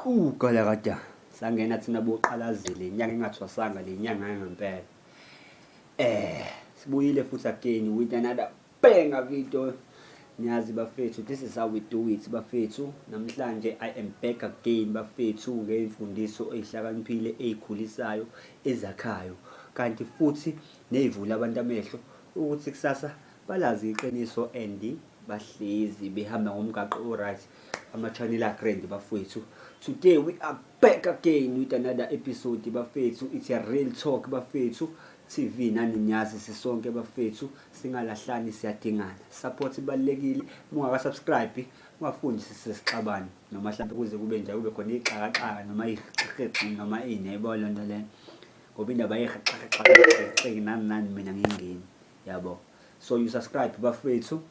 Ugalakada sangena thina boqalazile inyanga engathwasanga le nyanga yangempela. Sibuyile futhi again with another banger video. Niyazi bafethu, this is how we do it bafethu. Namhlanje I am back again bafethu ngey'mfundiso ey'hlakaniphile, ey'khulisayo, ezakhayo. Kanti futhi ney'vula abantu amehlo ukuthi kusasa balazi iqiniso and bahlezi behamba ngomgaqo o-right. Ama-channel a-grand bafowethu. Today we are back again with another episode bafethu. It's a real talk bafethu. TV nani niyazi sisonke bafethu, singalahlani, siyadingana. Support ibalulekile. Ungaka-subscribe ungafundi sisesixabane noma mhlawumbe kuze kube nje kube khona ixakaxaka noma ixixixe noma ini, yayibona loo nto leyo, ngoba indaba yexaxaxaxi nani nani mina ngingeni yabo. So you subscribe bafethu,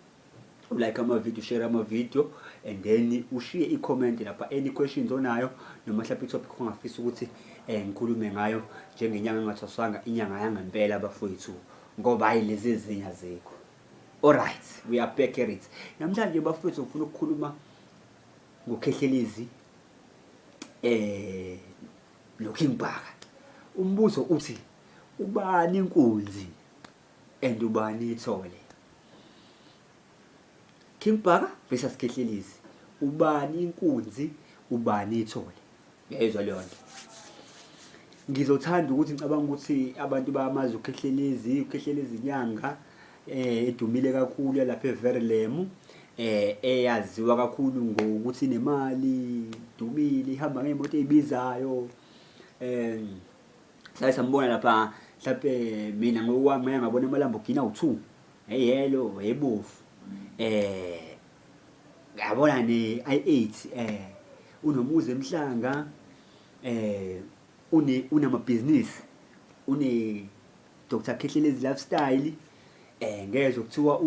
ulike ama-video, share ama-video and then ushiye i-comment lapha, any questions onayo noma mhlawumbe i-topic ongafisa ukuthi ngikhulume ngayo njengenyanga engathwaswanga, inyanga yangempela bafowethu, ngoba hayi lezi ezinye azikho. Alright, we are back at it. Namhlanje bafowethu ngifuna ukukhuluma ngoKhehlelezi noKing Bhaka. Umbuzo uthi, ubani inkunzi and ubani ithole? King Bhaka versus Khehlelezi, ubani inkunzi, ubani ithole? Uyayizwa leyo nto? Ngizothanda ukuthi ngicabanga ukuthi abantu bayamazi uKhehlelezi, uKhehlelezi inyanga edumile kakhulu yalapha eVerlem, eyaziwa kakhulu ngokuthi inemali, dumile, ihamba ngey'moto ey'bizayo. Saye sambona lapha, mhlampe mina ngokwami ngake ngabona ama-Lamborghini awu-2, eyellow, ebovu. Ngabona ne-i8, unomuzi eMhlanga, une unamabhizinisi, une Dr Khehlelezi Lifestyle, ngezwe kuthiwa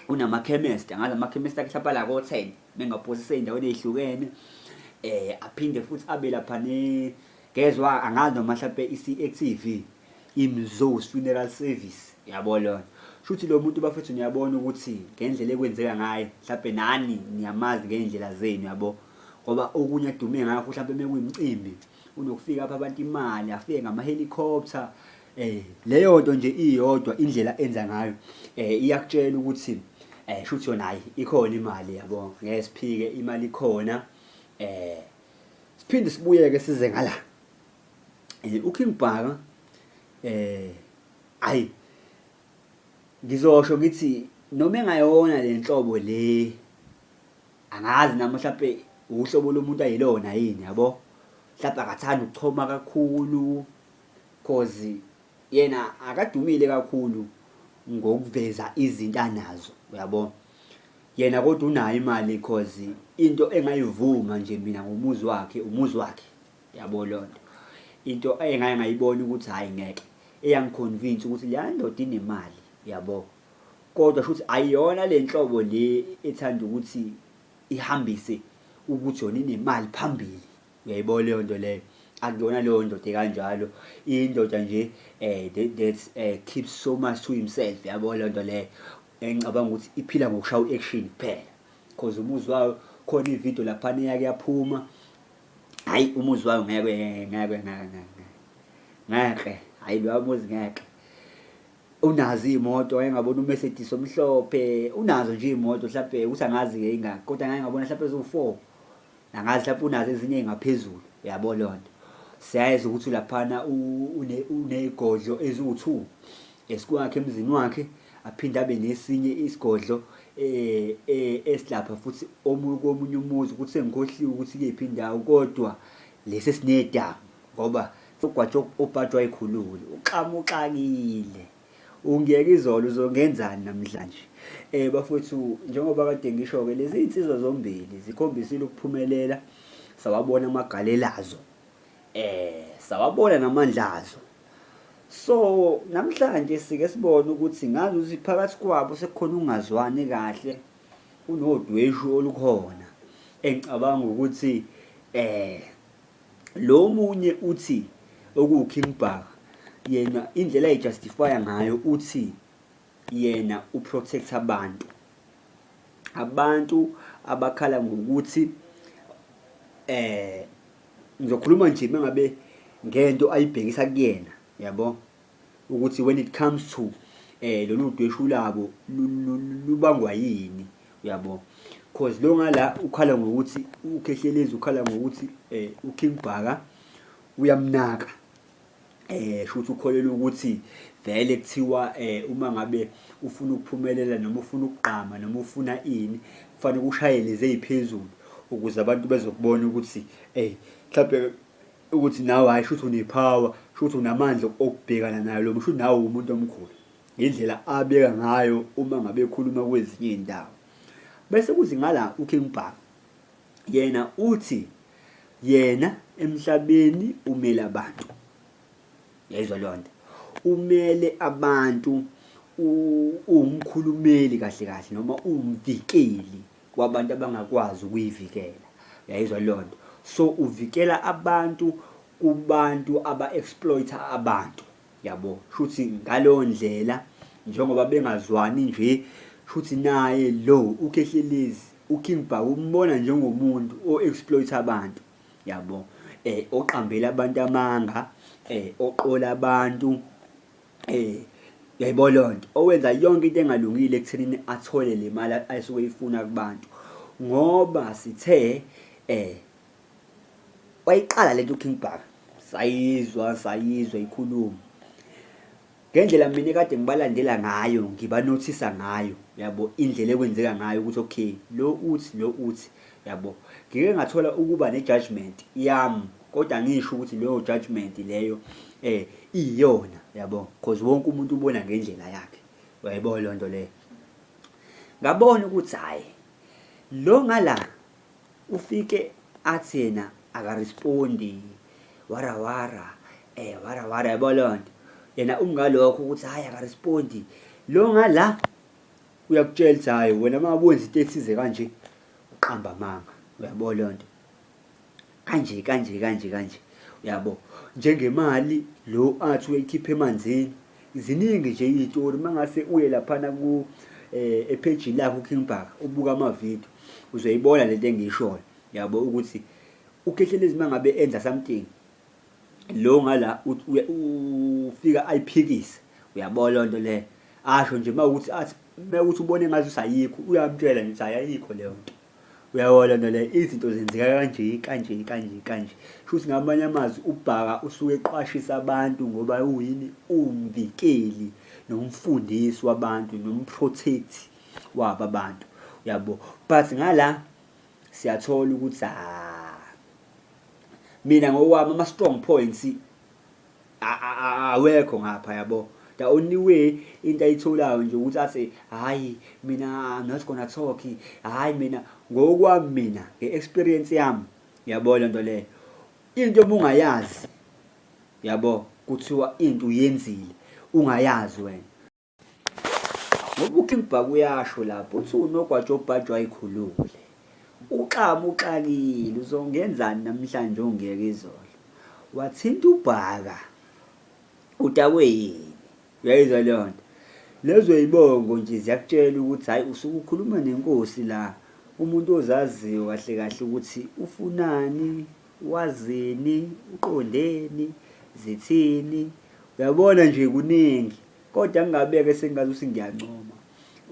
unama-chemist, angazi ama-chemist akhe mhlawumbe ala ko-10 mengaphosisa ey'ndaweni ey'hlukene. Aphinde futhi abe lapha ne ngezwa angazi noma mhlampe isi-active iMzo's Funeral Service, yabo lona. Shuthi lo muntu bafethu niyabona ukuthi ngendlela ekwenzeka ngayo, mhlampe nani niyamazi ngey'ndlela zenu yabo. Ngoba okunye adume ngakho mhlampe mekuyimicimbi unokufika apha abantu imali, afike ngama-helicopter. Leyo nto nje iyodwa indlela enza ngayo iyakutshela ukuthi shuthi yona hayi ikhona imali yabo, ngeke siphike imali ikhona. Siphinde sibuyeke size ngala. UKing Bhaka, ayi ngizosho ngithi noma engayona le nhlobo le, angazi nami mhlampe uhlobo lomuntu ayilona yini yabo. Mhlampe akathandi ukuchoma kakhulu, cause yena akadumile kakhulu ngokuveza izinto anazo uyabo. Yena kodwa unayo imali, cause into engayivuma nje mina ngomuzi wakhe, umuzi wakhe yabo leyo nto. Into engake ngayibona ukuthi hhayi ngeke, eyangiconvince ukuthi leya ndoda inemali yabo. Kodwa shuthi ayiyona le nhlobo le ethanda ukuthi ihambise ukuthi yona inemali phambili. Uyayibona leyo nto leyo? Akuyona leyo ndoda ekanjalo. Indoda nje that keeps so much to himself, yabo leyo nto leyo. Engicabanga ukuthi iphila ngokushaya u-action kuphela. Cause umuzi wayo khona ividiyo laphana eyake yaphuma, hhayi umuzi wayo ngeke ngeke ngeke ngeke, hhayi loya muzi ngeke. Unazo iy'moto, ngake ngabona uMercedes omhlophe, unazo nje iy'moto hlampe ukuthi angazi-ke ingaki, kodwa ngake ngabona hlampe eziwu-4. Angazi hlampe unazo ezinye ey'ngaphezulu, uyabo leyo nto. Siyazi ukuthi laphana uney'godlo eziwu-2 esikwakhe emzini wakhe, aphinde abe nesinye isigodlo esilapha futhi omunye komunye umuzi, ukuthi sengikhohliwe ukuthi kuyiphi indawo, kodwa lesi esinedamu ngoba ugwajo obhajwa yikhulule uxama uxakile. Ungiyeka izolo uzongenzani namhlanje? Bafowethu, njengoba kade ngisho-ke, lezi iy'nsizwa zombili zikhombisile ukuphumelela, sawabona amagalelo azo, sawabona namandla azo. So namhlanje sike sibone ukuthi ngazi ukuthi phakathi kwabo sekukhona ukungazwani kahle, kunodweshu olukhona engicabanga ukuthi lo munye uthi okuwuKing Bhaka, yena indlela ayijustifya ngayo uthi yena uprotect abantu, abantu abakhala ngokuthi Ngizokhuluma nje mengabe ngento ayibhekisa kuyena, yabo, ukuthi when it comes to lolu dweshu labo lubangwa yini, uyabo? Cause lo ngala ukhala ngokuthi uKhehlelezi ukhala ngokuthi uKing Bhaka uyamnaka. Shuthi ukholelwa ukuthi vele kuthiwa uma ngabe ufuna ukuphumelela noma ufuna ukugqama noma ufuna ini, kufanele ushaye lezi ey'phezulu ukuze abantu bezokubona ukuthi mhlampe ukuthi nawe hhayi shuthi une-power, shuthi unamandla okubhekana nayo lo muntu, shuthi nawe uwumuntu omkhulu. Ngendlela abeka ngayo uma ngabe ekhuluma kwezinye iy'ndawo. Bese kuthi ngala uKing Bhaka, yena uthi yena emhlabeni umele abantu. Yayizwa leyo nto? Umele abantu, uwumkhulumeli kahle kahle noma uwumvikeli wabantu abangakwazi ukuyivikela. Uyayizwa leyo nto? So uvikela abantu kubantu aba-exploit-a abantu. Yabo, shuthi ngaleyo ndlela njengoba bengazwani nje, shuthi naye lo uKhehlelezi, uKing Bhaka umbona njengomuntu o-exploit abantu, yabo, oqambela abantu amanga, oqola abantu, uyayibona leyo nto, owenza yonke into engalungile ekuthenini athole le mali asuke eyifuna kubantu. Ngoba sithe wayiqala lento uKing Bhaka, sayizwa sayizwa ikhuluma. Ngendlela mina ekade ngibalandela ngayo, ngibanothisa ngayo, yabo, indlela ekwenzeka ngayo ukuthi okay, lo uthi, lo uthi, yabo. Ngike ngathola ukuba ne-judgement yami, kodwa angisho ukuthi leyo judgement leyo iyona, yabo, cause wonke umuntu ubona ngendlela yakhe. Uyayibona leyo nto leyo? Ngabona ukuthi hhayi, lo ngala ufike athi yena akarespondi, wara wara, wara wara, yabo leyo nto. Yena ungalokho ukuthi hhayi akarespondi. Lo ngala uyakutshela ukuthi hhayi wena uma ngabe wenza into ethize kanje uqamba amanga, uyabo leyo nto. Kanje kanje kanje kanje, uyabo. Njengemali lo athi uyayikhipha emanzini. Ziningi nje iy'tori uma ngase uye laphana ku ephejini lakhe uKing Bhaka ubuka amavidiyo uzoyibona lento engiyishoyo, yabo, ukuthi uKhehlelezi uma ngabe enza something lo ngala ufika ayiphikise, uyabo leyo nto leyo. Asho nje uma kuwukuthi athi uma kuwukuthi ubona engazuthi ayikho uyamtshela nje ukuthi hhayi ayikho leyo nto. Uyabona lento leyo, izinto zenzeka kanje kanje kanje kanje. Shuthi ngamanye amazwi uBhaka usuke eqwashisa abantu ngoba uyini? Uwumvikeli nomfundisi wabantu nomprotect wabo abantu. Uyabo? But ngala siyathola ukuthi ah mina ngokwami ama strong points awekho ngapha, yabo. The only way into ayitholayo nje ukuthi athi hhayi mina I'm not gonna talk, hhayi mina ngokwami mina nge-experience yami, yabo le nto leyo. Into uma ungayazi, yabo, kuthiwa into uyenzile ungayazi wena. Ngoba uKing Bhaka uyasho lapho uthi unogwaja obhajwa ayikhulule. Uxaba uxakile uzongenzani namhlanje ongeke izolo. Wathinta uBhaka udakwe yini? Uyayizwa leyo nto? Lezo yibongo nje ziyakutshela ukuthi hhayi usuke ukhuluma nenkosi la. Umuntu ozaziyo kahle kahle ukuthi ufunani, wazini, uqondeni, zithini. Uyabona nje kuningi. Kodwa ngingabeke sengazuthi ngiyancoma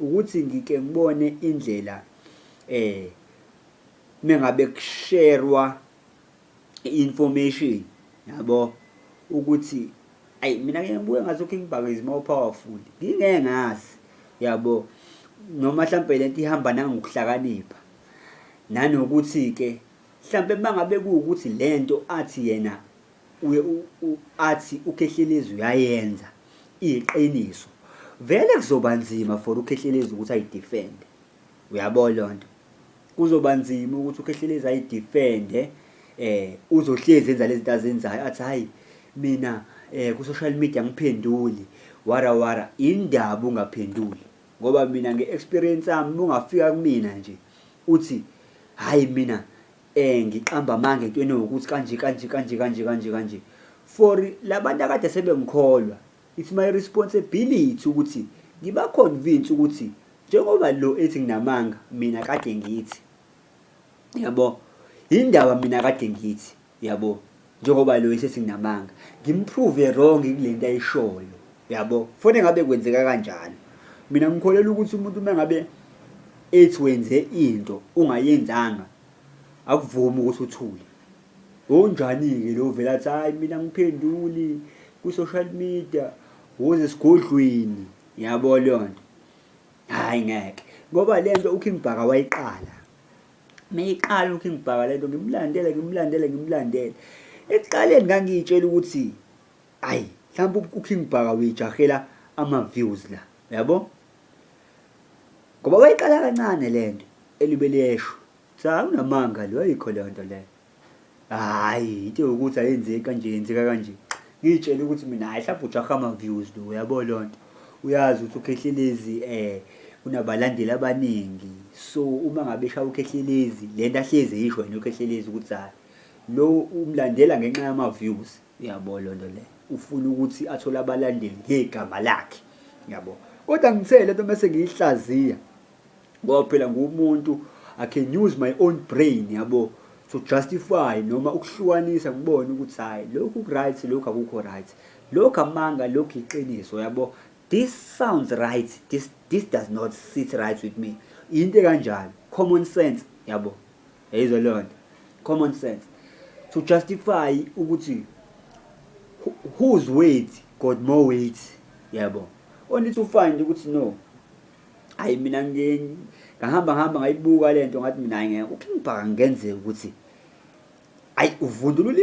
ukuthi ngike ngibone indlela mengabe kusherwa i-information, yabo, ukuthi ayi mina ngeke ngibuke ngathi uKing Bhaka is more powerful, ngingeke ngazi, yabo, noma hlampe lento ihamba nangokuhlakanipha nanokuthi-ke hlampe mangabe kuwukuthi lento athi yena athi uKhehlelezi uyayenza iyiqiniso, vele kuzoba nzima for uKhehlelezi ukuthi ayidefende. Uyabo leyo nto? Kuzoba nzima ukuthi uKhehlelezi ayidefende, uzohlezi enza lezi zinto azenzayo athi hhayi mina ku-social media angiphenduli, wara wara. Yini ndaba ungaphenduli? Ngoba mina nge-experience yami uma ungafika kumina nje uthi hhayi mina ngiqamba amanga entweni ewukuthi kanje kanje kanje kanje kanje kanje, for labantu akade sebengikholwa it's my responsibility ukuthi ngiba-convince ukuthi njengoba lo ethi nginamanga mina kade ngithi, yabo. Yindaba mina kade ngithi, yabo, njengoba lo esethi nginamanga, ngimprove wrong kule nto ayishoyo, yabo. Kufanele ngabe kwenzeka kanjalo. Mina ngikholelwa ukuthi umuntu uma ngabe ethi wenze into ungayenzanga, akuvumi ukuthi uthule. Unjani-ke lo vele athi hhayi mina angiphenduli kwi-social media, woza esigodlweni, yabo leyo nto. Hhayi ngeke, ngoba le nto uKing Bhaka wayiqala. Meyiqala uKing Bhaka le nto ngimlandele ngimlandele ngimlandele. Ekuqaleni ngangiy'tshela ukuthi hhayi mhlawumbe uKing Bhaka uyijahela ama-views la, yabo? Ngoba wayiqala kancane le nto elibe liyesho. Cha unamanga lo ayikho leyo nto leyo. Hhayi into yokuthi ayenzeki kanje yenzeka kanje. Ngiy'tshele ukuthi mina hhayi mhlawumbe ujaha ama-views lo uyabo leyo nto. Uyazi ukuthi uKhehlelezi unabalandeli abaningi so uma ngabe eshaya uKhehlelezi le nto ahlezi eyisho yena uKhehlelezi ukuthi hhayi lo umlandela ngenxa yama-views uyabo leyo nto leyo. Ufuna ukuthi athole abalandeli ngegama lakhe yabo. Kodwa ngithe le nto mese ngiyihlaziya ngoba phela ngumuntu I can use my own brain yabo to justify noma ukuhlukanisa ngibone ukuthi hayi lokhu ku-right lokhu akukho right lokhu amanga lokhu iqiniso yabo this sounds right this does not sit right with me into ekanjalo common sense yabo yayizwa leyo nto common sense to justify ukuthi whose weight got more weight yabo only to find ukuthi no Hayi mina ngahamba ngihamba ngayibuka le nto ngathi mina hayi ngeke uKing Bhaka kungenzeka ukuthi ayi uvundulula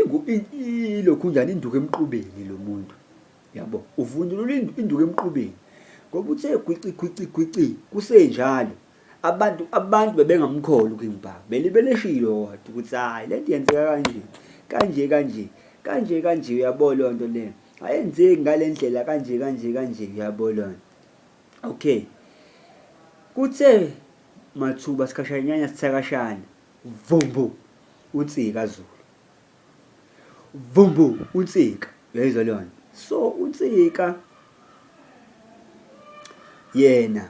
ilokhunjani induku emqubeni lo muntu yabo uvundulula induku emqubeni ngoba uthe gwici gwici gwici kusenjalo abantu bebengamkholi uKing Bhaka belibeleshilo kodwa ukuthi hayi le nto yenzeka kanje kanje kanje kanje kanje uyabo leyo nto leyo ayenzeki ngale ndlela kanje kanje kanje uyabo leyo nto. Okay. Kuthe mathuba sikhashanyana sithakashana. Vumbu uNsika Zulu. Vumbu uNsika. Uyayizwa leyo nto? So uNsika yena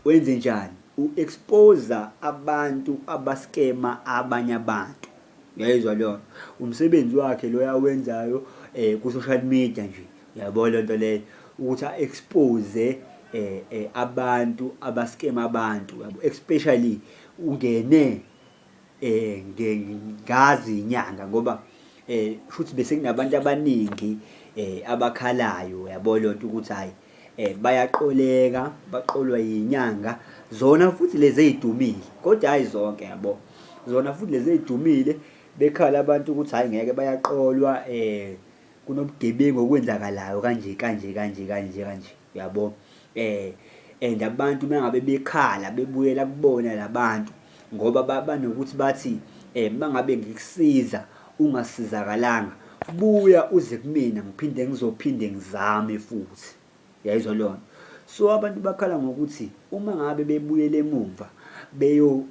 wenze njani? U-expose abantu abaskema abanye abantu. Uyayizwa leyo nto? Umsebenzi wakhe lo awenzayo ku-social media nje. Uyabo le nto leyo ukuthi a-expose abantu abaskema abantu yabo especially ungene ngazi inyanga ngoba shuthi bese kunabantu abaningi abakhalayo yabo le nto ukuthi hhayi bayaqoleka baqolwa yinyanga zona futhi lezi ey'dumile kodwa hhayi zonke yabo zona futhi lezi ey'dumile bekhala abantu ukuthi hhayi ngeke bayaqolwa kunobugebengu okwenzakalayo kanje kanje kanje kanje kanje uyabo and abantu mangabe bekhala bebuyela kubona labantu ngoba banokuthi bathi mangabe ngikusiza ungasizakalanga buya uze kumina ngiphinde ngizophinde ngizame futhi yayizwa leyo nto so abantu bakhala ngokuthi uma ngabe bebuyele emumva beyo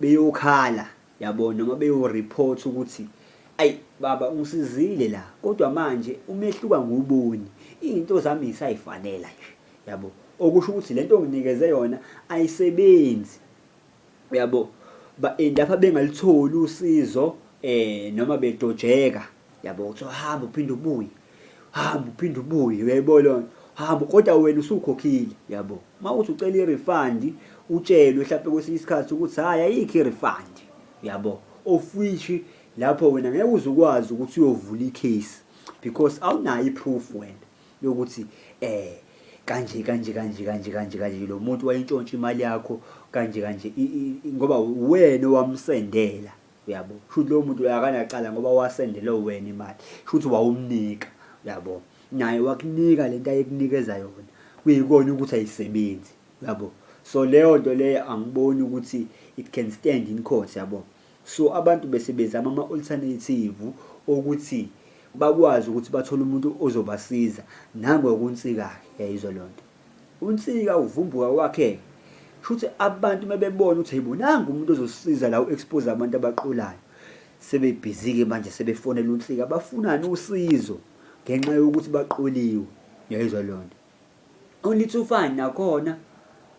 beyokhala yabo noma beyo-report ukuthi ayi baba ungisizile la kodwa manje umehluko angiwuboni iy'nto zami yisay'fanela nje yabo okusho ukuthi lento onginikeze yona ayisebenzi uyabo ba-end-apha bengalutholi usizo noma bedojeka yabo kuthiwa hamba uphinde ubuye hamba uphinde ubuye uyayibona leyo nto hamba kodwa wena usukhokhile yabo uma uthi ucela i-refund utshelwe mhlawumpe kwesinye isikhathi ukuthi hhayi ayikho i-refund yabo of which lapho wena ngeke uze ukwazi ukuthi uyovula i-case because awunayo i-proof wena yokuthi kanje kanje kanje kanje kanje kanje lo muntu wayintshontsha imali yakho kanje kanje ngoba uwena owamsendela uyabo shuthi lowo muntu loyo akanacala ngoba wasendele wena imali shuthi wawumnika uyabo naye wakunika lento ayekunikeza yona kuyikona ukuthi ayisebenzi uyabo so leyo nto leyo angiboni ukuthi it can stand in court yabo so abantu bese bezama ama-alternative okuthi bakwazi ukuthi bathole umuntu ozobasiza nangokunsika-ke yayizwa leyo nto uNsika uvumbuka kwakhe shuthi abantu uma bebona ukuthi hayibo nangu umuntu ozosiza la u-expose abantu abaqolayo sebebhizi-ke manje sebefonela uNsika bafunani usizo ngenxa yokuthi baqoliwe uyayizwa leyo nto only to find nakhona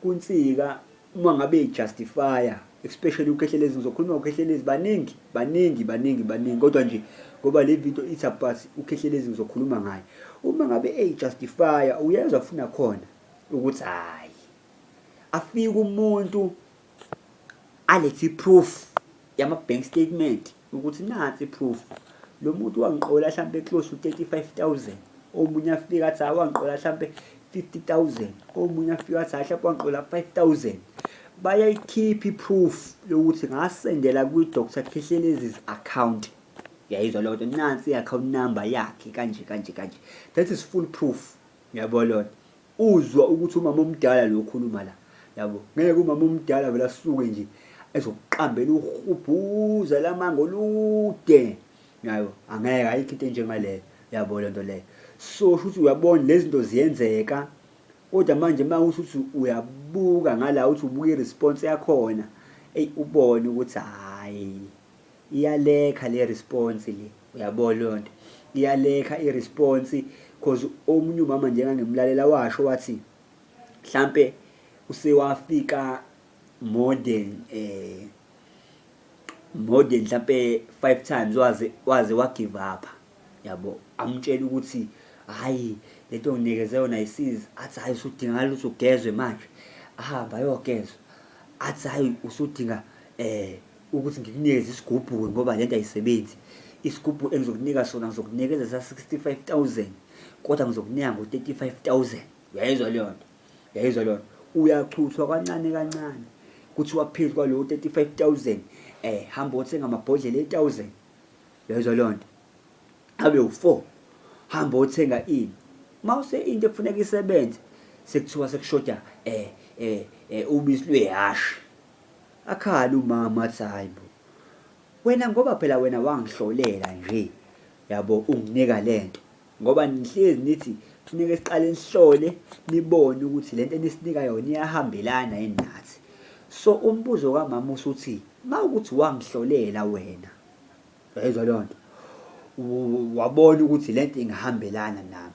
kuNsika uma ngabe ejustifya Especially uKhehlelezi, ngizokhuluma ngoKhehlelezi, baningi baningi baningi baningi, kodwa nje ngoba le video ithi about uKhehlelezi ngizokhuluma ngaye. Uma ngabe eyi-justify-a uyezwa funa khona ukuthi hhayi, afike umuntu alethe i-proof yama-bank statement ukuthi nansi i-proof, lo muntu wangiqola hlampe close to 35,000, omunye afike athi hhayi wangiqola hlampe 50,000, omunye afike athi hhayi hlampe wangiqola 5,000. Bayayikhipha i-proof yokuthi ngasendela kwi-Dr Khehlelezi's account. Uyayizwa leyo nto, nansi i-account number yakhe kanje kanje kanje. That is full proof. Uyabo leyo nto. Uzwa ukuthi umama omdala lo okhuluma la. Yabo, ngeke umama omdala vele asuke nje ezokuqambela uhubhuza lamanga olude. Yabo, angeke, ayikho into enjengaleyo. Yabo le nto leyo. So shuthi uyabona lezi zinto ziyenzeka, kodwa manje uma usuthi uyabuka ngala uthi ubuka i-response yakhona, eyi ubone ukuthi hhayi iyalekha le response le, uyabo leyo nto. Iyalekha i-response cause omunye umama nje engangimlalela washo wathi mhlampe usewafika more than more than mhlampe 5 times waze wa give up, yabo. Amtshela ukuthi hhayi lento onginikeze yona ayisizi, athi hhayi usudingakala ukuthi ugezwe manje, ahambe ayogezwa, athi hhayi usudinga ukuthi ngikunikeze isigubhu ngoba lento ayisebenzi, isigubhu engizokunika sona ngizokunikeza sa-65,000 kodwa ngizokunika ngo-35,000. Uyayizwa leyo nto? Uyayizwa leyo nto? Uyachuthwa kancane kancane, kuthiwa phezu kwalowo 35,000 hamba othenga amabhodlela e-1000. Uyayizwa leyo nto? Abe u-4, hamba othenga ini. Mawuse into ekufuneka isebenze sekuthiwa sekushoda ubisi lwehhashi. Akhale umama athi hayi bo, wena ngoba phela wena wangihlolela nje, yabo, unginika lento. Ngoba nihlezi nithi kufuneka siqale nihlole nibone ukuthi lento enisinika yona iyahambelana yini nathi. So umbuzo kamama usuthi mawukuthi wangihlolela wena, uyayizwa leyo nto, wabona ukuthi lento ingahambelana nami,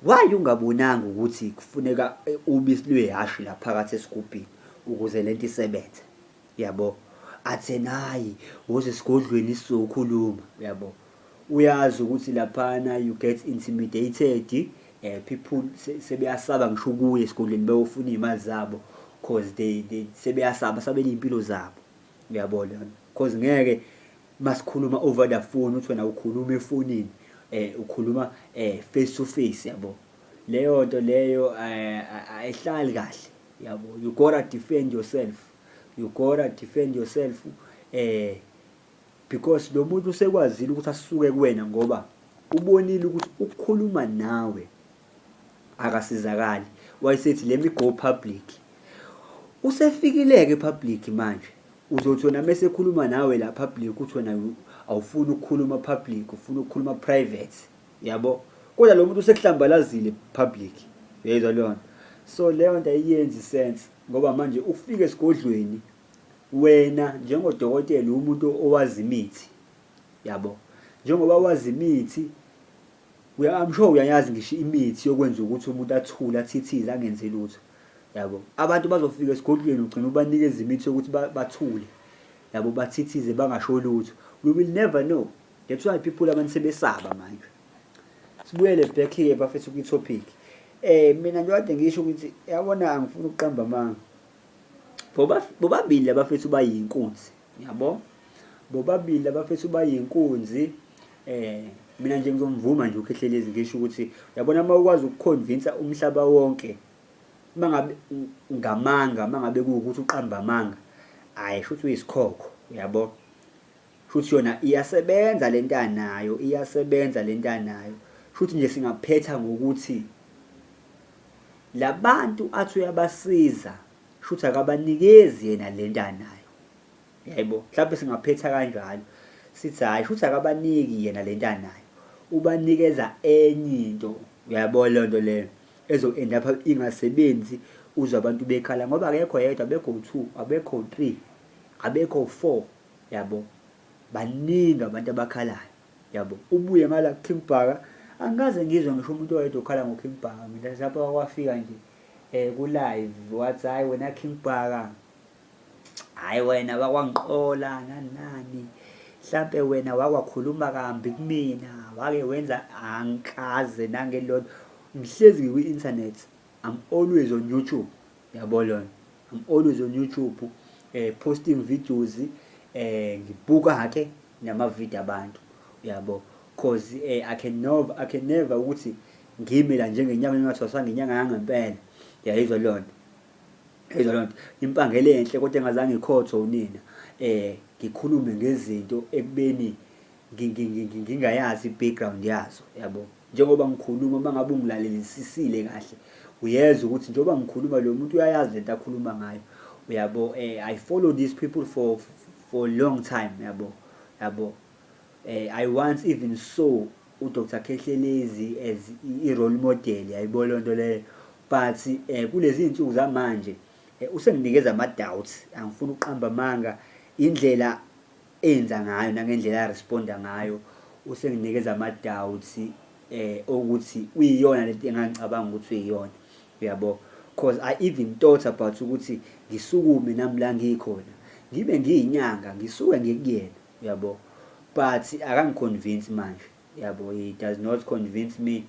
why ungabonanga ukuthi kufuneka ubisi lwehhashi la phakathi esigubhini ukuze lento isebenze, yabo? Athi yena hhayi, woza esigodlweni sizokhuluma, uyabo? Uyazi ukuthi laphana you get intimidated, people sebeyasaba ngisho ukuya esigodlweni beyofuna iy'mali zabo cause they sebeyasaba, sabela iy'mpilo zabo, uyabo leyo nto? Cause ngeke masikhuluma over the phone uthi wena ukhuluma efonini, ukhuluma face to face, yabo. Leyo nto leyo ayihlali kahle, yabo. You gotta defend yourself, you gotta defend yourself because lo muntu usekwazile ukuthi asuke kuwena ngoba ubonile ukuthi ukukhuluma nawe akasizakali. Wayesethi let me go public. Usefikile-ke public manje, uzothi wena mese ekhuluma nawe la public uthi wena awufuni ukukhuluma public, ufuna ukukhuluma private, yabo. Kodwa lo muntu usekuhlambalazile public, uyayizwa leyo nto? So leyo nto ayiyenzi sense ngoba manje ufike esigodlweni wena njengodokotela umuntu owazi imithi, yabo. Njengoba wazi imithi, I'm sure uyayazi ngisho imithi yokwenza ukuthi umuntu athule athithize angenzi lutho, yabo. Abantu bazofika esigodlweni ugcine ubanikeza imithi yokuthi bathule, yabo, bathithize bangasho lutho. We will never know. That's why people abantu sebesaba manje. Sibuyele back-ke bafethu kwi-topic. Mina nje kade ngisho ukuthi yabona angifuni ukuqamba amanga. Bobabili labafethu bayinkunzi, yabo. Bobabili labafethu bayinkunzi. Mina nje ngizomvuma nje uKhehlelezi ngisho ukuthi uyabona uma ukwazi ukuconvince umhlaba wonke mangabe ngamanga, mangabe kuwukuthi uqamba amanga, hhayi shuthi uyisikhokho, uyabo. Shuthi yona iyasebenza lento anayo, iyasebenza lento anayo. Shuthi nje singaphetha ngokuthi labantu athi uyabasiza, shuthi akabanikezi yena lento anayo. Yebo, mhlawumbe singaphetha kanjalo. Sithi hhayi, shuthi akabaniki yena lento anayo. Ubanikeza enye into, uyayibona leyo nto leyo, ezo-end up ingasebenzi, uzwe abantu bekhala ngoba akekho yedwa, abekho 2, abekho 3, abekho 4, yabo. Baningi abantu abakhalayo, yabo. Ubuye ngala King Bhaka, angikaze ngizwe ngisho umuntu oyedwa okhala ngo-King Bhaka mina lapho kwafika nje ku-live wathi hhayi wena King Bhaka. Hhayi wena wakwangiqola nani nani, hlampe wena wakwakhuluma kambi kumina, wake wenza angikaze nangelilodwa. Ngihlezi ngikwi-internet, I'm always on YouTube, yabo lona. I'm always on YouTube posting videos ngibuka-ke namavidiyo abantu, uyabo. Cause I can never ukuthi ngime la njengenyanga engathwasanga inyanga yangempela, uyayizwa leyo nto. Uyayizwa leyo nto. Impangele enhle kodwa engazange ikhothwe unina ngikhulume ngezinto ekubeni ngingayazi i-background yazo, yabo. Njengoba ngikhuluma uma ngabe ungilalelisisile kahle, uyezwa ukuthi njengoba ngikhuluma lo muntu uyayazi lento akhuluma ngayo, uyabo. I follow these people for long time, yabo, yabo. I once even saw u-Dr Khehlelezi as i-role model, yayibona leyo nto leyo. But kulezi iy'nsuku zamanje usenginikeza ama-doubts, angifuni ukuqamba amanga, indlela enza ngayo nangendlela a-respond-a ngayo usenginikeza ama-doubts okuthi uyiyona lento engangicabanga ukuthi uyiyona, uyabo. Cause I even thought about ukuthi ngisukume nami la ngikhona, ngibe ngiyinyanga ngisuke ngiye kuyena, uyabo. But akangi-convince manje, yabo, he does not convince me.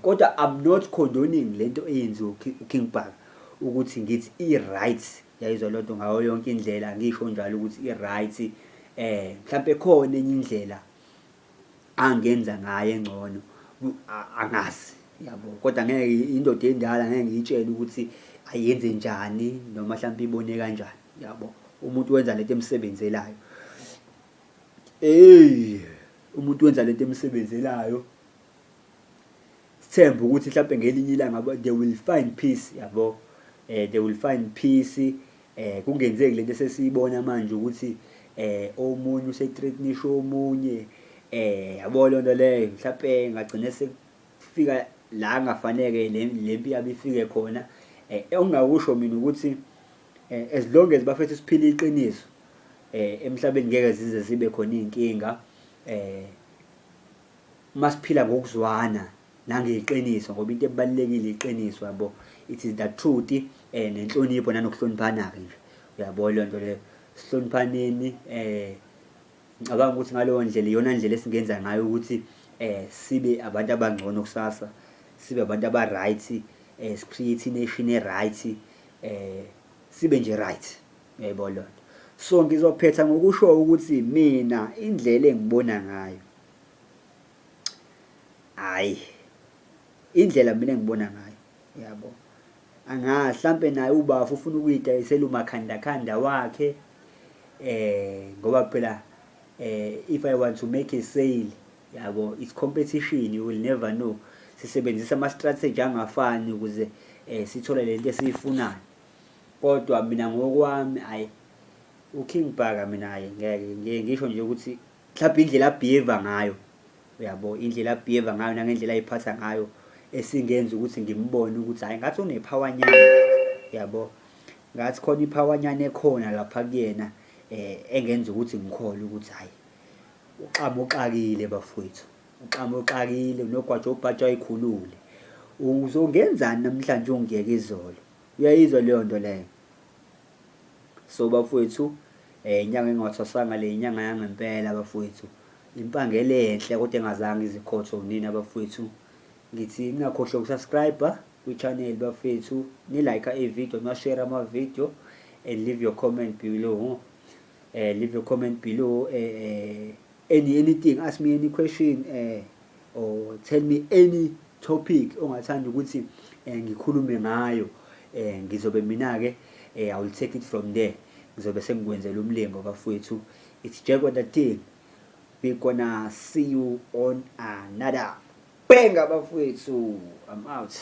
Kodwa I'm not condoning lento eyenziwe uKing Bhaka ukuthi ngithi i-right, yayizwa leyo nto ngayo yonke indlela, angisho njalo ukuthi i-right. Mhlampe khona enye indlela angenza ngayo engcono, angazi, yabo. Kodwa ngeke indoda endala ngeke ngiyitshele ukuthi ayenze njani noma hlampe ibone kanjani, yabo. Umuntu wenza lento emsebenzelayo. Eyi, umuntu wenza lento emsebenzelayo. Sithembe ukuthi hlampe ngelinye ilanga they will find peace, yabo. They will find peace. Kungenzeki lento esesiyibona manje ukuthi omunye use-threaten-isha omunye, yabo leyo nto leyo. Mhlampe ngagcine sekufika la kungafaneke le mpi yabo ifike khona. Engingakusho mina ukuthi as long as bafethu siphila iqiniso emhlabeni ngeke zize zibe khona iy'nkinga. Masiphila ngokuzwana nangeqiniso ngoba into ebalulekile iqiniso, yabo. It is the truth nenhlonipho nanokuhloniphana-ke nje, uyabo leyo nto leyo. Sihloniphaneni ngicabanga ukuthi ngaleyo ndlela iyona ndlela esingenza ngayo ukuthi sibe abantu abangcono kusasa, sibe abantu aba-right, si-create i-nation e-right, sibe nje right, uyayibona leyo nto. So ngizophetha ngokusho ukuthi mina indlela engibona ngayo, hhayi, indlela mina engibona ngayo, yabo, angazi hlampe naye ubafo ufuna ukuyidayisela umakhandakhanda wakhe ngoba phela if I want to make a sale, yabo, it's competition, you will never know. Sisebenzisa ama-strategy angafani ukuze sithole lento esiyifunayo. Kodwa mina ngokwami, hhayi, uKing Bhaka mina hhayi ngeke ngiye ngisho nje ukuthi mhlawumbe indlela a-behave ngayo, uyabo, indlela a-behave ngayo nangendlela ayiphatha ngayo esingenza ukuthi ngimbone ukuthi hhayi ngathi une-power nyana, uyabo. Ngathi khona i-power nyana ekhona lapha kuyena engenza ukuthi ngikholwe ukuthi hhayi uxaba uxakile bafowethu, uxaba uxakile unogwaja obhaja ayikhulule. Uzongenzani namhlanje ungiyeke izolo? Uyayizwa leyo nto leyo? So bafowethu inyanga engathwasanga le inyanga yangempela bafowethu. Impangele enhle kodwa engazange izikhothwe unina bafowethu. Ngithi ningakhohlwa uku-subscribe kwi-channel bafethu, ni-like i-video, niwa-share ama-video and leave your comment below. Leave your comment below anything, ask me any question or tell me any topic ongathanda ukuthi ngikhulume ngayo. Ngizobe mina-ke I will take it from there. Ngizobe sengikwenzela umlingo bafowethu. It's Jack the thing. We gonna see you on another banger bafowethu. I'm out.